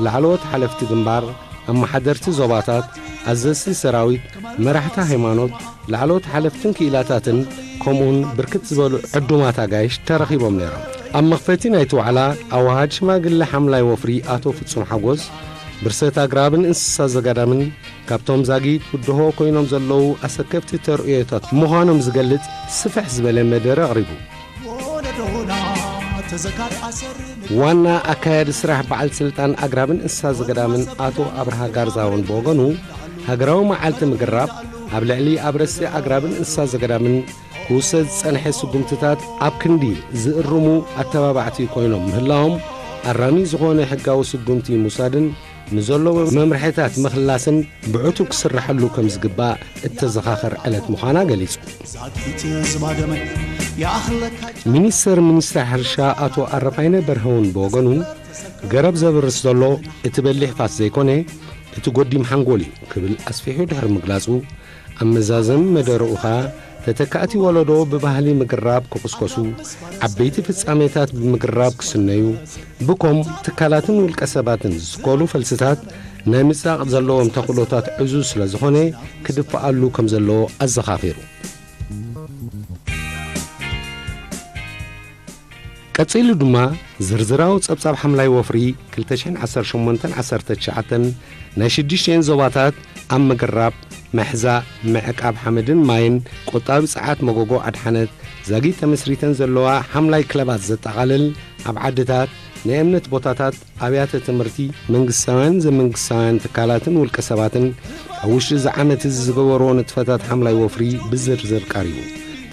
ላዕለዎት ሓለፍቲ ግንባር፣ ኣመሓደርቲ ዞባታት፣ ኣዘዝቲ ሰራዊት፣ መራሕቲ ሃይማኖት፣ ላዕለዎት ሓለፍትን ክኢላታትን፣ ከምኡውን ብርክት ዝበሉ ዕዱማት ኣጋይሽ ተረኺቦም ነይሮም። ኣብ መኽፈቲ ናይቲ ዋዕላ፣ ኣዋሃድ ሽማግለ ሓምላይ ወፍሪ ኣቶ ፍጹም ሓጎስ፣ ብርሰት ኣግራብን እንስሳ ዘገዳምን ካብቶም ዛጊት ብድሆ ኮይኖም ዘለዉ ኣሰከፍቲ ተርእዮታት ምዃኖም ዝገልጽ ስፍሕ ዝበለ መደረ ኣቕሪቡ። ዋና ኣካያዲ ስራሕ በዓል ስልጣን ኣግራብን እንስሳ ዘገዳምን ኣቶ ኣብርሃ ጋርዛውን ብወገኑ፣ ሃገራዊ መዓልቲ ምግራብ ኣብ ልዕሊ ኣብ ረስቲ ኣግራብን እንስሳ ዘገዳምን ክውሰድ ዝጸንሐ ስጉምትታት ኣብ ክንዲ ዝእርሙ ኣተባባዕቲ ኮይኖም ምህላዎም፣ ኣራሚ ዝኾነ ሕጋዊ ስጉምቲ ምውሳድን ንዘሎ መምርሕታት ምኽላስን ብዕቱብ ክስረሐሉ ከም ዝግባእ እተዘኻኸር ዕለት ምዃና ገሊጹ። ሚኒስተር ሚኒስትሪ ሕርሻ ኣቶ ኣረፋይነ በርሀውን ብወገኑ፣ ገረብ ዘብርስ ዘሎ እቲ በሊሕ ፋስ ዘይኮነ፣ እቲ ጎዲም ሓንጎል እዩ ክብል ኣስፊሑ ድሕሪ ምግላጹ፣ ኣብ መዛዘሚ መደረኡ ኸኣ፣ ተተካእቲ ወለዶ ብባህሊ ምግራብ ክቑስቆሱ፣ ዓበይቲ ፍጻሜታት ብምግራብ ክስነዩ፣ ብኮም ትካላትን ውልቀ ሰባትን ዝትከሉ ፈልስታት ናይ ምጽዳቕ ዘለዎም ተኽእሎታት ዕዙዝ ስለ ዝኾነ፣ ክድፍኣሉ ከም ዘለዎ ኣዘኻኺሩ። ቀጺሉ ድማ ዝርዝራዊ ጸብጻብ ሓምላይ ወፍሪ ክልተ ሽሕን ዓሰርተ ሸሞንተን ዓሰርተ ትሽዓተን ናይ ሽዱሽቲኤን ዞባታት ኣብ ምግራብ፣ ምሕዛ፣ ምዕቃብ ሓመድን ማይን፣ ቁጣቢ ጸዓት መጎጎ ኣድሓነት፣ ዛጊት ተመስሪተን ዘለዋ ሓምላይ ክለባት ዘጠቓልል፣ ኣብ ዓድታት፣ ናይ እምነት ቦታታት፣ ኣብያተ ትምህርቲ፣ መንግስታውያን ዘመንግስታውያን ትካላትን ውልቀ ሰባትን ኣብ ውሽጢ እዚ ዓመት እዚ ዝገበርዎ ንጥፈታት ሓምላይ ወፍሪ ብዝርዝር ቀሪቡ።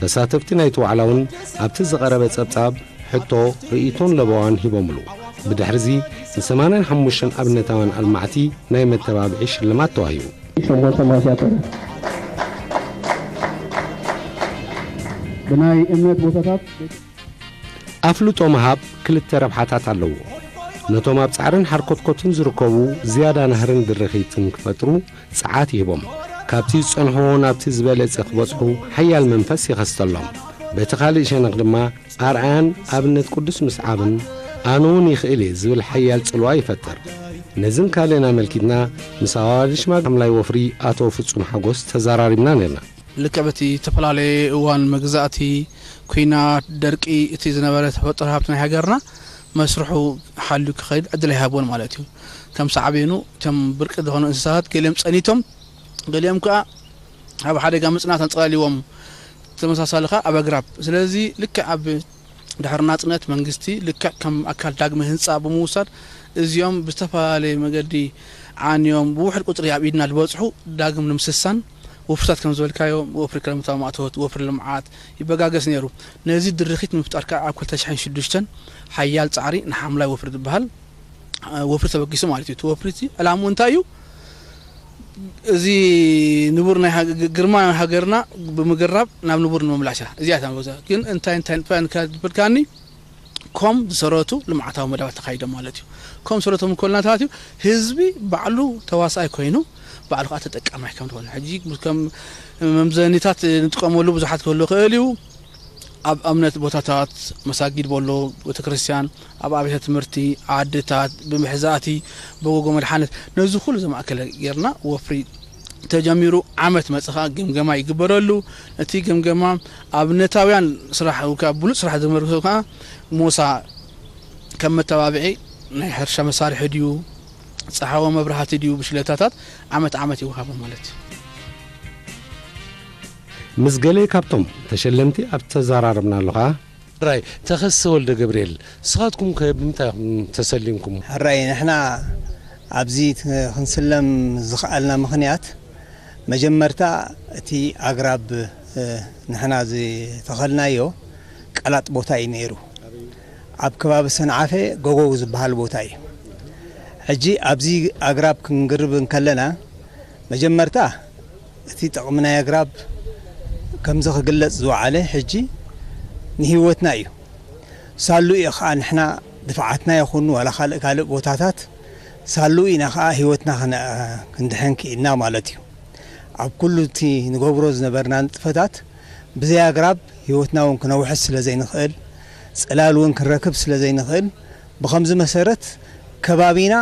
ተሳተፍቲ ናይቲ ዋዕላ እውን ኣብቲ ዝቐረበ ጸብጻብ፣ ሕቶ፣ ርእይቶን ለበዋን ሂቦምሉ። ብድሕርዚ ንሰማንያን ሓሙሽተን ኣብነታውያን ኣልማዕቲ ናይ መተባብዒ ሽልማት ተዋሂቡ። ሸሞንተ ማስያጠረ ብናይ እምነት ቦታታት ኣፍልጦ ምሃብ ክልተ ረብሓታት ኣለዎ። ነቶም ኣብ ጻዕርን ሓርኮትኮትን ዝርከቡ ዝያዳ ናህርን ድርኺትን ክፈጥሩ ጸዓት ይህቦም። ካብቲ ዝጸንሕዎ ናብቲ ዝበለጸ ክበጽሑ ሓያል መንፈስ ይኸስተሎም። በቲ ካልእ ሸነኽ ድማ ኣርኣያን ኣብነት ቅዱስ ምስዓብን ኣነ እውን ይኽእል እየ ዝብል ሓያል ጽልዋ ይፈጥር። ነዝን ካልእን ኣመልኪትና ምስ ኣዋልድ ሽማግለ ሓምላይ ወፍሪ ኣቶ ፍጹም ሓጎስ ተዘራሪብና ነርና። ልክዕ በቲ ዝተፈላለየ እዋን መግዛእቲ፣ ኲናት፣ ደርቂ፣ እቲ ዝነበረ ተፈጥሮ ሃብቲ ናይ ሃገርና መስርሑ ሓልዩ ክኸይድ ዕድል ኣይሃቦን ማለት እዩ። ከም ሳዕቤኑ እቶም ብርቂ ዝኾኑ እንስሳታት ገሊኦም ጸኒቶም፣ ገሊኦም ከኣ ኣብ ሓደጋ ምጽናት ኣንጸላልይዎም፣ ተመሳሳሊ ከኣ ኣብ ኣግራብ። ስለዚ ልክዕ ኣብ ድሕሪ ናጽነት መንግስቲ ልክዕ ከም ኣካል ዳግመ ህንጻ ብምውሳድ እዚኦም ብዝተፈላለየ መገዲ ዓንዮም ብውሕድ ቁጽሪ ኣብ ኢድና ዝበጽሑ ዳግም ንምስሳን ወፍርታት ከም ዝበልካዮ ወፍሪ ክረምታዊ ማእቶት፣ ወፍሪ ልምዓት ይበጋገስ ነይሩ። ነዚ ድርኺት ንምፍጣር ከዓ ኣብ ክልተ ሽሕን ሽዱሽተን ሓያል ጻዕሪ ንሓምላይ ወፍሪ ዝበሃል ወፍሪ ተበጊሱ ማለት እዩ። እቲ ወፍሪ እቲ ዕላምኡ እንታይ እዩ? እዚ ንቡር ናይ ሃገ-፣ ግርማ ናይ ሃገርና ብምግራብ ናብ ንቡር ንምምላሻ እዚኣ እታ መበገሲኣ። ግን እንታይ እንታይ ንጥፋ ንካል ትብልካኒ ኮም ዝሰረቱ ልምዓታዊ መደባት ተካይዶም ማለት እዩ። ኮም ዝሰረቶም እንኮልና እንታይ ማለት እዩ? ህዝቢ ባዕሉ ተዋሳኣይ ኮይኑ ባዕሉ ከዓ ተጠቃማይ ከም ዝኾነ ሕጂ ከም መምዘኒታት ንጥቀመሉ ብዙሓት ክህሉ ይኽእል እዩ። ኣብ እምነት ቦታታት መሳጊድ በሎ ቤተክርስትያን፣ ኣብ ኣብያተ ትምህርቲ፣ ዓድታት፣ ብምሕዛእቲ፣ በጎጎ መድሓነት ነዚ ኩሉ ዘማእከለ ጌርና ወፍሪ ተጀሚሩ ዓመት መጸ ኸኣ ግምገማ ይግበረሉ። እቲ ግምገማ ኣብነታውያን ስራሕ ወይ ከዓ ብሉጽ ስራሕ ዝመርኮ ከዓ ሞሳ ከም መተባብዒ ናይ ሕርሻ መሳርሒ ድዩ፣ ጸሓዎ መብራህቲ ድዩ ብሽለታታት ዓመት ዓመት ይወሃቦ ማለት እዩ። ምስ ገለ ካብቶም ተሸለምቲ ኣብ ተዘራረብናሉ ኸኣ፣ ሕራይ ተኸስተ ወልደገብርኤል፣ ንስኻትኩም ከ ብምንታይ ኢኹም ተሰሊምኩም? ሕራይ ንሕና ኣብዚ ክንስለም ዝኸኣልና ምኽንያት መጀመርታ እቲ ኣግራብ ንሕና ዝተኸልናዮ ቀላጥ ቦታ እዩ ነይሩ። ኣብ ከባቢ ሰንዓፈ ጎጎው ዝበሃል ቦታ እዩ። ሕጂ ኣብዚ ኣግራብ ክንግርብ እንከለና መጀመርታ እቲ ጥቕሚ ናይ ኣግራብ ከምዚ ክግለጽ ዝወዓለ ሕጂ ንህይወትና እዩ። ሳሉ እዩ ኸዓ ንሕና ድፍዓትና ይኹን ዋላ ካልእ ካልእ ቦታታት ሳሉ ኢና ኸዓ ህይወትና ክንድሕን ክኢልና ማለት እዩ። ኣብ ኩሉ እቲ ንገብሮ ዝነበርና ንጥፈታት ብዘይ ኣግራብ ህይወትና እውን ክነውሕስ ስለ ዘይንኽእል፣ ጽላል እውን ክንረክብ ስለ ዘይንኽእል፣ ብኸምዚ መሰረት ከባቢና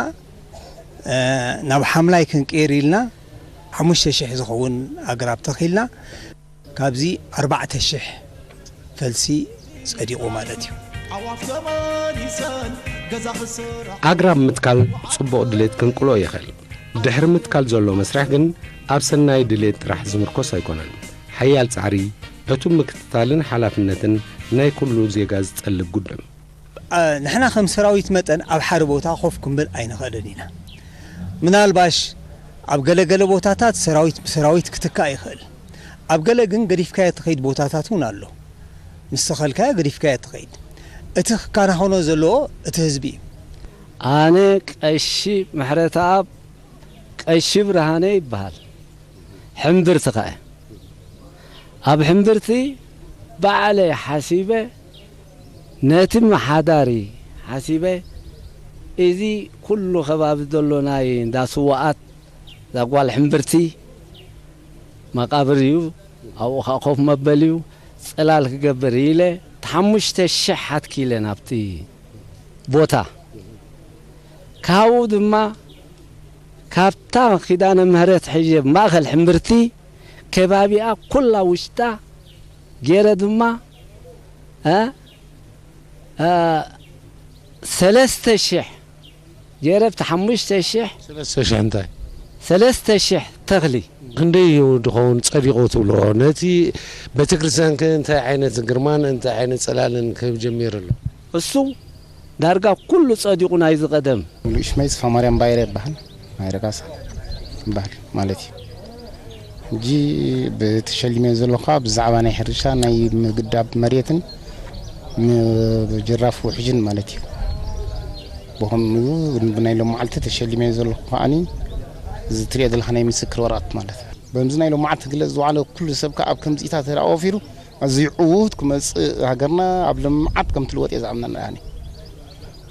ናብ ሓምላይ ክንቅይር ኢልና ሓሙሽተ ሽሕ ዝኸውን ኣግራብ ተኺልና ካብዚ ኣርባዕተ ሽሕ ፈልሲ ጸዲቑ ማለት እዩ። ኣግራብ ምትካል ጽቡቕ ድሌት ክንቅልኦ ይኽእል። ድሕሪ ምትካል ዘሎ መስርሕ ግን ኣብ ሰናይ ድሌት ጥራሕ ዝምርኮስ ኣይኮነን። ሓያል ጻዕሪ፣ ዕቱብ ምክትታልን ሓላፍነትን ናይ ኩሉ ዜጋ ዝጠልብ ጉዳይ። ንሕና ከም ሰራዊት መጠን ኣብ ሓደ ቦታ ኮፍ ክንብል ኣይንኽእልን ኢና። ምናልባሽ ኣብ ገለገለ ቦታታት ሰራዊት ብሰራዊት ክትካእ ይኽእል። ኣብ ገለ ግን ገዲፍካዮ እትኸይድ ቦታታት እውን ኣሎ። ምስ ተኸልካዮ ገዲፍካዮ እትኸይድ። እቲ ክከናኸኖ ዘለዎ እቲ ህዝቢ እዩ። ኣነ ቀሺ ምሕረተኣብ ቀሺ ብርሃነ ይበሃል። ሕምብርቲ ከኣ ኣብ ሕምብርቲ ባዕለይ ሓሲበ ነቲ መሓዳሪ ሓሲበ እዚ ኩሉ ከባቢ ዘሎ ናይ እንዳ ስዋኣት እዛ ጓል ሕምብርቲ መቃብር እዩ ኣብኡ ከዓ ኮፍ መበል እዩ ጽላል ክገብር ኢለ ሓሙሽተ ሽሕ ኣትኪለ ናብቲ ቦታ ካብኡ ድማ ካብታ ኪዳነ ምህረት ሕጀብ ማእኸል ሕምብርቲ ከባቢኣ ኩላ ውሽጣ ገይረ ድማ እ እ ሰለስተ ሽሕ ገይረ ብቲ ሓሙሽተ ሽሕ ሰለስተ ሽሕ እንታይ ሰለስተ ሽሕ ተኽሊ ክንደይ እዩ ድኸውን ጸዲቑ ትብልዎ? ነቲ ቤተክርስትያን ከ እንታይ ዓይነት ግርማን እንታይ ዓይነት ጸላልን ክህብ ጀሚሩ ኣሎ? እሱ ዳርጋ ኩሉ ጸዲቑ ናይዚ ቀደም። ሙሉእ ሽመይ ተስፋማርያም ባይረ ይበሃል። ባይረ ካሳ ይበሃል ማለት እዩ። ሕጂ ብተሸሊመ ዘለኹ ከዓ ብዛዕባ ናይ ሕርሻ ናይ ምግዳብ መሬትን ጅራፍ ውሕጅን ማለት እዩ። ብኸምኡ ብናይ ሎም መዓልቲ ተሸሊመ ዘለኹ ከዓኒ እዚ ትሪኦ ዘለኻ ናይ ምስክር ወረቐት ማለት እዩ። በምዚ ናይ ሎም መዓልቲ ክግለጽ ዝወዓለ ኩሉ ሰብ ከዓ ኣብ ከምዚኢታት ተደኣ ወፊሩ ኣዝዩ ዕዉት ክመጽእ ሃገርና ኣብ ልምዓት ከም ትልወጥ እየ ዝኣምነና ኣነ።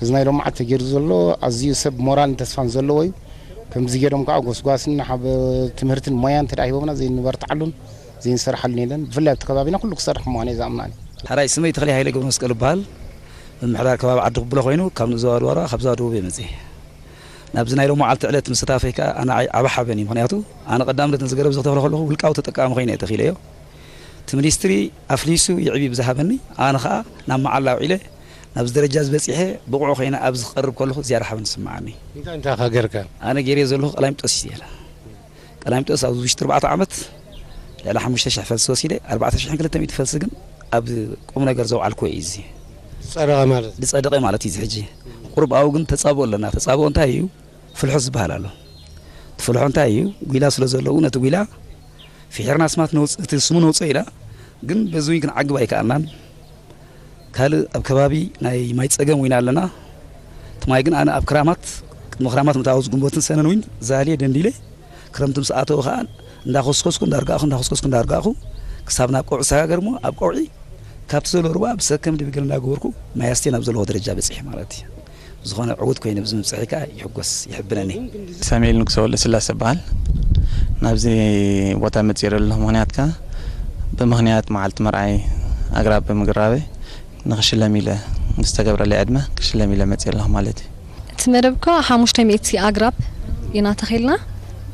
እዚ ናይ ሎም መዓልቲ ተገይሩ ዘሎ ኣዝዩ ሰብ ሞራልን ተስፋን ዘለዎ እዩ። ከምዚ ገይሮም ከዓ ጎስጓስን ሓበ ትምህርትን ሞያን እንተ ደኣ ሂቦምና ዘይንበርትዓሉን ዘይንሰርሓሉን የለን። ብፍላይ ኣብቲ ከባቢና ኩሉ ክሰርሕ ምዃኑ እየ ዝኣምን ኣነ። ሕራይ ስመይ ተኽለ ሃይለ ገብረመስቀል እበሃል። ምምሕዳር ከባቢ ዓዲ ኩብሎ ኮይኑ ካብ ንዞባ ኣድዋራ ካብ ዞባ ደቡብ እየ መፅየ። ናብዚ ናይ ሎም መዓልቲ ዕለት ምስታፈይ ከዓ ኣነ ዓይ- ዓቢ ሓበን እዩ። ምኽንያቱ ኣነ ቀዳምነት ነዚ ገረብ እዚ ክተኽሎ ከለኹ ውልቃዊ ተጠቃሚ ኮይነ እየ ተኺለዮ። እቲ ሚኒስትሪ ኣፍሊሱ የዕብዩ ብዝሃበኒ ኣነ ከዓ ናብ መዓላ ኣውዒለ ናብዚ ደረጃ እዚ በፂሐ ብቑዕ ኮይነ ኣብዚ ክቐርብ ከለኹ ዝያዳ ሓበን ዝስምዓኒ። እንታይ እንታይ ኢኻ ገርካ? ኣነ ገይረዮ ዘለኹ ቀላሚጦስ እየ። ቀላሚጦስ ኣብዚ ውሽጢ ኣርባዕተ ዓመት ልዕሊ ሓሙሽተ ሽሕ ፈልሲ ወሲደ፣ ኣርባዕተ ሽሕን ክልተ ሚእቲ ፈልሲ ግን ኣብ ቁም ነገር ዘውዓልኩዎ እዩ እዚ። ጸደቐ ማለት? ዝጸደቐ ማለት እዩ። እዚ ሕጂ ቁሩብ ኣብኡ ግን ተጻብኦ ኣለና። ተጻብኦ እንታይ እዩ? ፍልሖ ዝበሃል ኣሎ። እቲ ፍልሖ እንታይ እዩ? ጒላ ስለ ዘለዉ ነቲ ጒላ ፍሒርና ኣስማት ነውጽእ፣ እቲ ስሙ ነውጽኦ ኢላ፣ ግን በዚ እውን ክንዓግብ ኣይከኣልናን። ካልእ ኣብ ከባቢ ናይ ማይ ጸገም ዊና ኣለና። እቲ ማይ ግን ኣነ ኣብ ክራማት፣ ቅድሚ ክራማት ምእታው ግንቦትን ሰነን ዊን ዛልየ ደንዲለ፣ ክረምቲ ምስ ኣተወ ከኣ እንዳኾስኮስኩ እንዳርጋእኹ፣ እንዳኾስኮስኩ እንዳርጋእኹ፣ ክሳብ ናብ ቀውዒ ዝሰጋገር እሞ፣ ኣብ ቀውዒ ካብቲ ዘሎ ሩባ ብሰከም ድብገል እንዳገበርኩ ማይ ኣስትየ ናብ ዘለዎ ደረጃ በጺሐ ማለት እዩ። ብዝኾነ ዕዉት ኮይነ ብዚ ምብጽሐይ ከኣ ይሕጎስ፣ ይሕብነኒ። ሳሙኤል ንጉሰ ወልደስላሰ እበሃል። ናብዚ ቦታ መጺኤ ዘለኹ ምኽንያት ከኣ ብምኽንያት መዓልቲ መርዓይ ኣግራብ ብምግራበይ ንኽሽለም ኢለ፣ ምስ ተገብረለይ ዕድመ ክሽለም ኢለ መጺኤ ኣለኹ ማለት እዩ። እቲ መደብካ ሓሙሽተ ሚእቲ ኣግራብ ኢና ተኺልና፣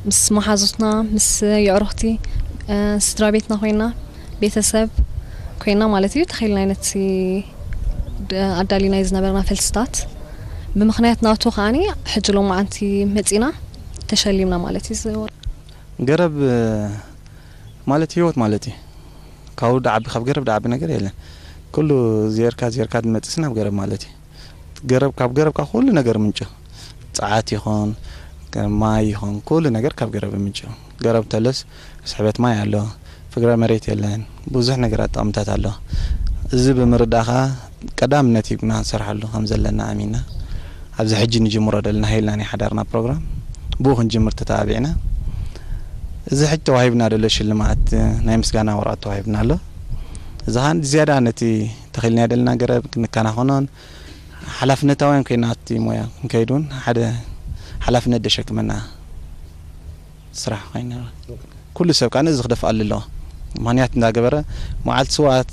ምስ መሓዙትና፣ ምስ የዕሩኽቲ፣ እ፣ ስድራ ቤትና ኮይና፣ ቤተሰብ ኮይና ማለት እዩ፣ ተኺልና ኢና ነቲ ድ-፣ ኣዳሊናዮ ዝነበርና ፈልስታት። ብምኽንያት ናቱ ከኣኒ ሕጂ ሎማዓንቲ መጺና ተሸሊምና ማለት እዩ። ገረብ ማለት ህይወት ማለት እዩ። ካብኡ ድዓቢ፣ ካብ ገረብ ድዓቢ ነገር የለን። ኩሉ ዜርካ፣ ዜርካ ዝመጽእ ናብ ገረብ ማለት እዩ። ገረብ፣ ካብ ገረብ ካብ ኩሉ ነገር ምንጩ፣ ጸዓት ይኹን፣ ማይ ይኹን፣ ኩሉ ነገር ካብ ገረብ ምንጩ። ገረብ ተለስ ስሕበት ማይ ኣሎ፣ ፍግረ መሬት የለን፣ ብዙሕ ነገራት ጥቕምታት ኣሎ። እዚ ብምርዳእ ኸኣ ቀዳምነት ሂብና ክንሰርሓሉ ከም ዘለና ኣሚንና፣ ኣብዚ ሕጂ ንጅምሮ ዘለና ሃይልና ናይ ሓዳርና ፕሮግራም ብኡ ክንጅምር ተተባቢዕና። እዚ ሕጂ ተዋሂብና ዘሎ ሽልማት ናይ ምስጋና ወረቐት ተዋሂብና ኣሎ። እዚ ኸኣ ዝያዳ ነቲ ተኺልናዮ ዘለና ገረብ ክንከናኸኖን ሓላፍነታውያን ኮይና ኣብቲ ሞያ ክንከይድ እውን ሓደ ሓላፍነት ዘሸክመና ስራሕ ኮይኑ። ኩሉ ሰብ ከኣ ነዚ ክደፍኣሉ ኣለዎ። ምኽንያት እንዳገበረ መዓልቲ ስውኣት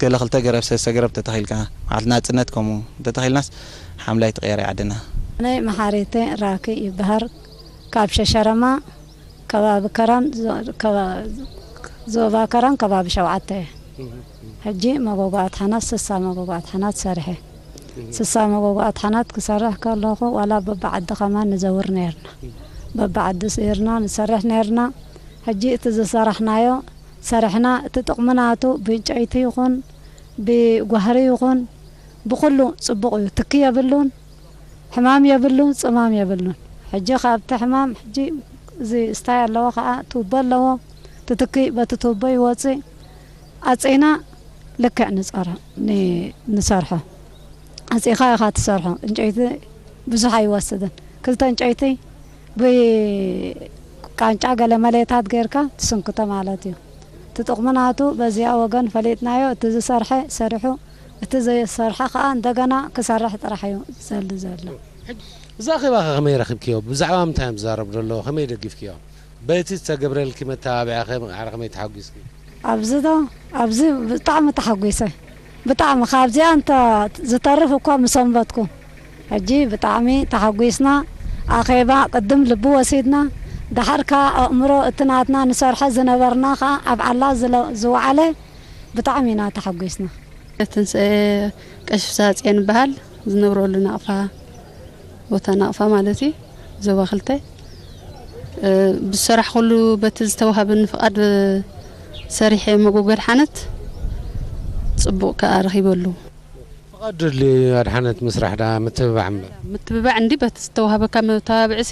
ገለ ክልተ ገረብ፣ ሰለስተ ገረብ ተተኺልካ፣ መዓልቲ ናጽነት ከምኡ እንተተኺልናስ ሓምላይ ትቕየር እያ ዓድና። ኣነ መሓሪተ ራኪ ይበሃል። ካብ ሸሸረማ ከባቢ ከረን ዞ-፣ ከባ-፣ ዞባ ከረን ከባቢ ሸውዓተ እየ። ሕጂ መጎጎ ኣድሓናት፣ ስሳ መጎጎ ኣድሓናት ሰሪሐ። ስሳ መጎጎ ኣድሓናት ክሰርሕ ከለኹ ዋላ በብዓዲ ከማን ንዘውር ነርና። በብዓዲ ስኢርና ንሰርሕ ነርና። ሕጂ እቲ ዝሰራሕናዮ ሰሪሕና፣ እቲ ጥቕሚ ናቱ ብእንጨይቲ ይኹን ብጓህሪ ይኹን ብኹሉ ጽቡቕ እዩ። ትኪ የብሉን፣ ሕማም የብሉን፣ ጽማም የብሉን። ሕጂ ካብቲ ሕማም፣ ሕጂ እዚ ስታይ ኣለዎ ከኣ ቱቦ ኣለዎ። ትትኪ በቲ ቱቦ ይወጽእ። ኣጺና ልክዕ ንጸር-፣ ን-፣ ንሰርሖ። ኣጺኻ ኢኻ ትሰርሖ። ዕንጨይቲ ብዙሕ ኣይወስድን። ክልተ ዕንጨይቲ ብቃንጫ ገለ መሌታት ጌርካ ትስንክቶ ማለት እዩ። እቲ ጥቕሚ ናቱ በዚኣ ወገን ፈሊጥናዮ። እቲ ዝሰርሐ ሰሪሑ፣ እቲ ዘይሰርሐ ከኣ እንደገና ክሰርሕ ጥራሕ እዩ ዘሊ ዘሎ። እዚ ኣኼባኸ ከመይ ረኺብክዮ? ብዛዕባ ምንታይ እዮም ዝዛረቡ ዘለዉ? ከመይ ደጊፍክዮ? በቲ ዝተገብረልኪ መተባብዒ ከ-፣ ከመይ ተሓጒስኪ? ኣብዚ ዶ? ኣብዚ ብጣዕሚ ተሓጒሰ። ብጣዕሚ ካብዚኣ እንተ ዝተርፍ እኳ ምሰንበትኩ። ሕጂ ብጣዕሚ ተሓጒስና። ኣኼባ ቅድም ልቢ ወሲድና። ደሓር ከኣ ኣእምሮ እቲ ናትና ንሰርሖ ዝነበርና ከኣ ኣብ ዓላ ዝለ-፣ ዝወዓለ ብጣዕሚ ኢና ተሓጒስና። ትንስኤ ቀሺ ፍስሃጽዮን ይበሃል። ዝነብረሉ ናቕፋ፣ ቦታ ናቕፋ ማለት እዩ፣ ዞባ ክልተ። እ፣ ብዝሰራሕኩሉ በቲ ዝተዋህበኒ ፍቓድ ሰሪሐ መጎጎ ኣድሓነት ጽቡቕ ከኣ ረኺበሉ። ፍቓድ ድልዩ ኣድሓነት ምስራሕ ደኣ ምትብባዕ እምበር። ምትብባዕ እንዲ በቲ ዝተዋህበካ መተባብዒሲ፣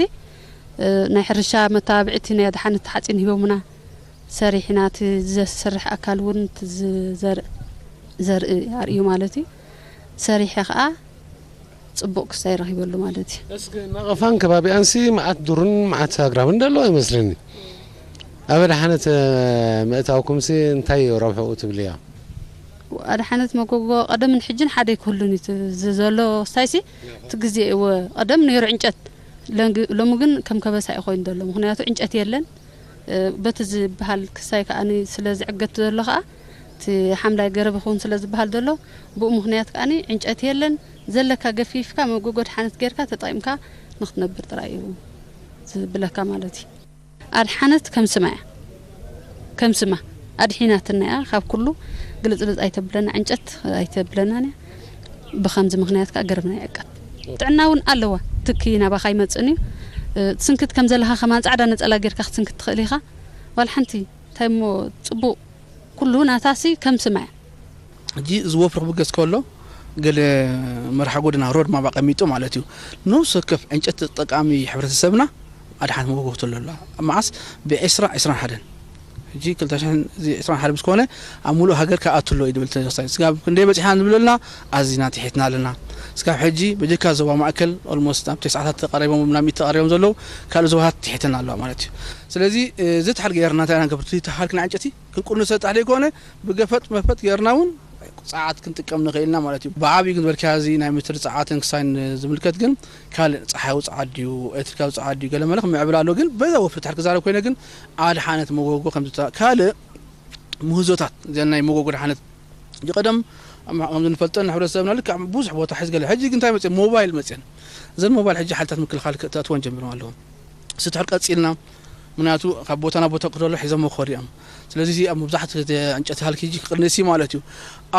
እ፣ ናይ ሕርሻ መተባብዒ እቲ ናይ ኣድሓነት ሓጺን ሂቦምና። ሰሪሕና እቲ ዘሰርሕ ኣካል እውን እቲ ዝ-፣ ዘር-፣ ዘርኢ ኣርእዩ ማለት እዩ። ሰሪሐ ከኣ ጽቡቕ ክስታይ ረኺበሉ ማለት እዩ። እስኪ ናቕፋን ከባቢኣንሲ መዓት ዱርን መዓት ኣግራብን ደለዋ ይመስለኒ። ኣብ ኣድሓነት፣ እ፣ ምእታውኩምሲ እንታይ እዩ ረብሕኡ ትብልዮ? ኣድሓነት መጎጎ ቀደምን ሕጅን ሓደ ኣይክህሉን እዩ። እቲ ዝ-፣ ዘሎ ክስታይሲ እቲ ግዜ እወ ቀደም ነይሩ ዕንጨት። ለንግ-፣ ሎሚ ግን ከም ከበሳ እዩ ኮይኑ ዘሎ። ምኽንያቱ ዕንጨት የለን። እ፣ በቲ ዝበሃል ክስታይ ከኣ ስለ ዝዕገት ዘሎ ከኣ፣ እቲ ሓምላይ ገረብ ይኸውን ስለ ዝበሃል ዘሎ፣ ብኡ ምኽንያት ከኣ ዕንጨት የለን። ዘለካ ገፊፍካ መጎጎ ኣድሓነት ጌርካ ተጠቒምካ ንኽትነብር ጥራይ እዩ ዝብለካ ማለት እዩ። ኣድሓነት ከም ስማ እያ። ከም ስማ ኣድሒናትና እያ። ካብ ኩሉ ግልጽልጽ ኣይተብለና፣ ዕንጨት ኣይተብለናን እያ። ብኸምዚ ምኽንያት ከኣ ገረብና ይዕቀብ። ጥዕና እውን ኣለዋ። ትኪ ናባኻ ይመጽእን እዩ። እ፣ ትስንክት ከም ዘለኻ ከማን ጻዕዳ ነጸላ ጌርካ ክትስንክት ትኽእል ኢኻ። ዋላ ሓንቲ እንታይ እሞ ጽቡቕ፣ ኩሉ ናታሲ ከም ስማ እያ። ሕጂ እዚ ወፍሪ ክብገስ ከሎ፣ ገለ መርሓ ጎደና፣ ሮድ ማፕ ኣቐሚጡ ማለት እዩ። ነፍሲ ወከፍ ዕንጨይቲ ተጠቃሚ ሕብረተሰብና ኣድሓን መጎጎ ተሎ ኣላ። መዓስ? ብዒስራ፣ ዒስራን ሓደን። ሕጂ ክልተ ሽሕን ዒስራን ሓደን ምስ ኮነ ኣብ ሙሉእ ሃገር ክኣቱ ኣሎ እዩ ዝብል ተወሳኺ። ስጋብ ክንደይ በጺሕና ንብል ኣለና፣ ኣዚና ትሒትና ኣለና። ስጋብ ሕጂ በጀካ ዞባ ማእከል ኦልሞስት ናብ ተስዓታት ተቐሪቦም፣ ናብ ሚእቲ ተቐሪቦም ዘለዉ፣ ካልእ ዞባታት ትሒተን ኣለዋ ማለት እዩ። ስለዚ፣ እ፣ እዚ ተሓል ገይርና እንታይ ኢና ንገብር? እቲ ተሓል ክንዓንጨቲ ክንቁንሰ ጥራሕ ዘይኮነ፣ ብገፈጥ መፈጥ ገይርና እውን ጸዓት ክንጥቀም ንኽእል ኢና ማለት እዩ። ብዓብዩ ግን በልካዚ ናይ ምትሪ ጸዓትን ክሳይን ዝምልከት ግን ካልእ ጸሓያዊ ጸዓት ድዩ፣ ኤሌክትሪካዊ ጸዓት ድዩ፣ ገለ መለ ክምዕብል ኣሎ። ግን በዛ ወፍሪ ትሕር ክዛረብ ኮይነ ግን ኣድሓነት መጎጎ ከም ዝተ-፣ ካልእ ምህዞታት እዘን ናይ መጎጎ ድሓነት ቀደም ከም ዝንፈልጠን ሕብረተሰብና ልክዕ ብዙሕ ቦታ ሕዚ ገለ ሕጂ ግን እንታይ መጽእ ሞባይል መጽእን እዘን ሞባይል ሕጂ ሓይልታት ምክልኻል ክተእትወን ጀሚሮም ኣለዎም። ስቱር ቀጺልና ምክንያቱ ካብ ቦታ ናብ ቦታ ክደሎ ሒዞም መኸዱ እዮም። ስለዚ እዚ ኣብ መብዛሕትኡ እቲ ዕንጨቲ ሃልኪ ሕጂ ክቕንስ እዩ ማለት እዩ።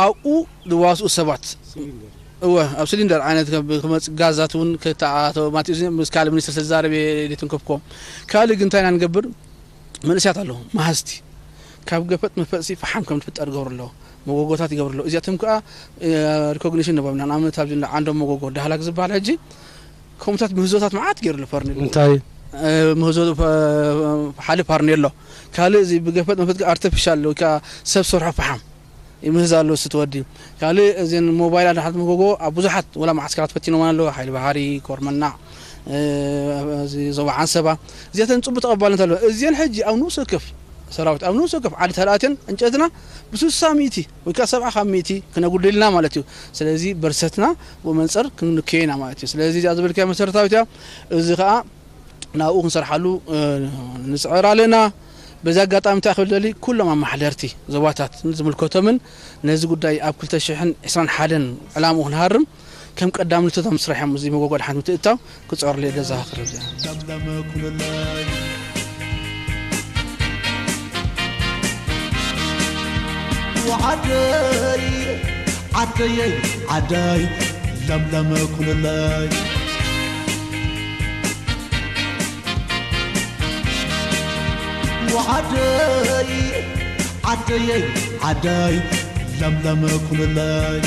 ኣብኡ ዝዋስኡ ሰባት እወ ኣብ ሲሊንደር ዓይነት ከም- ክመጽእ ጋዛት እውን ክተኣተው ማለት እዩ። እዚ ምስ ካልእ ሚኒስትር ዝተዛረበ ሌትን ከፍኮ ካልእ ግን እንታይ ኢና ንገብር መንእስያት ኣለዉ መሃዝቲ ካብ ገፈጥ መፈጥሲ ፈሓም ከም ዝፍጠር ይገብሩ ኣለዉ መጎጎታት ይገብሩ ኣለዉ። እዚኣቶም ከዓ ሪኮግኒሽን ንቦምና ንኣብነት ኣብዚ ዓንዶም መጎጎ ዳህላክ ዝበሃል ሕጂ ከምታት ምህዞታት መዓት ገይሩ ኣሎ ፈርኒ እንታይ ምህዞ ሓደ ፋርኔሎ ካልእ እዚ ብገፈጥ መፈት ኣርቲፊሻል ወይ ከዓ ሰብ ሰርሖ ፈሓም ይምህዝ ኣሎ ስቲ ወዲ ካልእ እዚን ሞባይል ኣድሓት መጎጎ ኣብ ብዙሓት ወላ መዓስከራት ፈቲኖም ኣሎ ሓይሊ ባህሪ ኮርመናዕ እዚ ዞባ ዓንሰባ እዚኣተን ፅቡቅ ተቐባልነት ኣለዎ። እዚን ሕጂ ኣብ ንኡስ ወከፍ ሰራዊት ኣብ ንኡስ ወከፍ ዓዲ ተልኣትን ዕንጨትና ብስሳ ሚእቲ ወይ ከዓ ሰብዓ ካብ ሚእቲ ክነጉድልና ማለት እዩ። ስለዚ በርሰትና ብኡ መንፅር ክንክየና ማለት እዩ። ስለዚ እዚኣ ዝበልካያ መሰረታዊት እያ። እዚ ከዓ ናብኡ ክንሰርሓሉ ንፅዕር ኣለና። በዚ ኣጋጣሚ እንታይ ክብል ደሊ ኩሎም ኣመሓደርቲ ዞባታት ዝምልከቶምን ነዚ ጉዳይ ኣብ ክልተ ሽሕን ዕስራን ሓደን ዕላምኡ ክንሃርም ከም ቀዳምነቶም ስራሕም እዚ መጎጎ ድሓን ምትእታው ክፅዕርሉ እየ ዘዘኻኽር። ዓደይ ዓደየይ ዓደይ ለምለም ኩልለይ ዓደይ ዓደየይ ዓደይ ለምለም ኩልለይ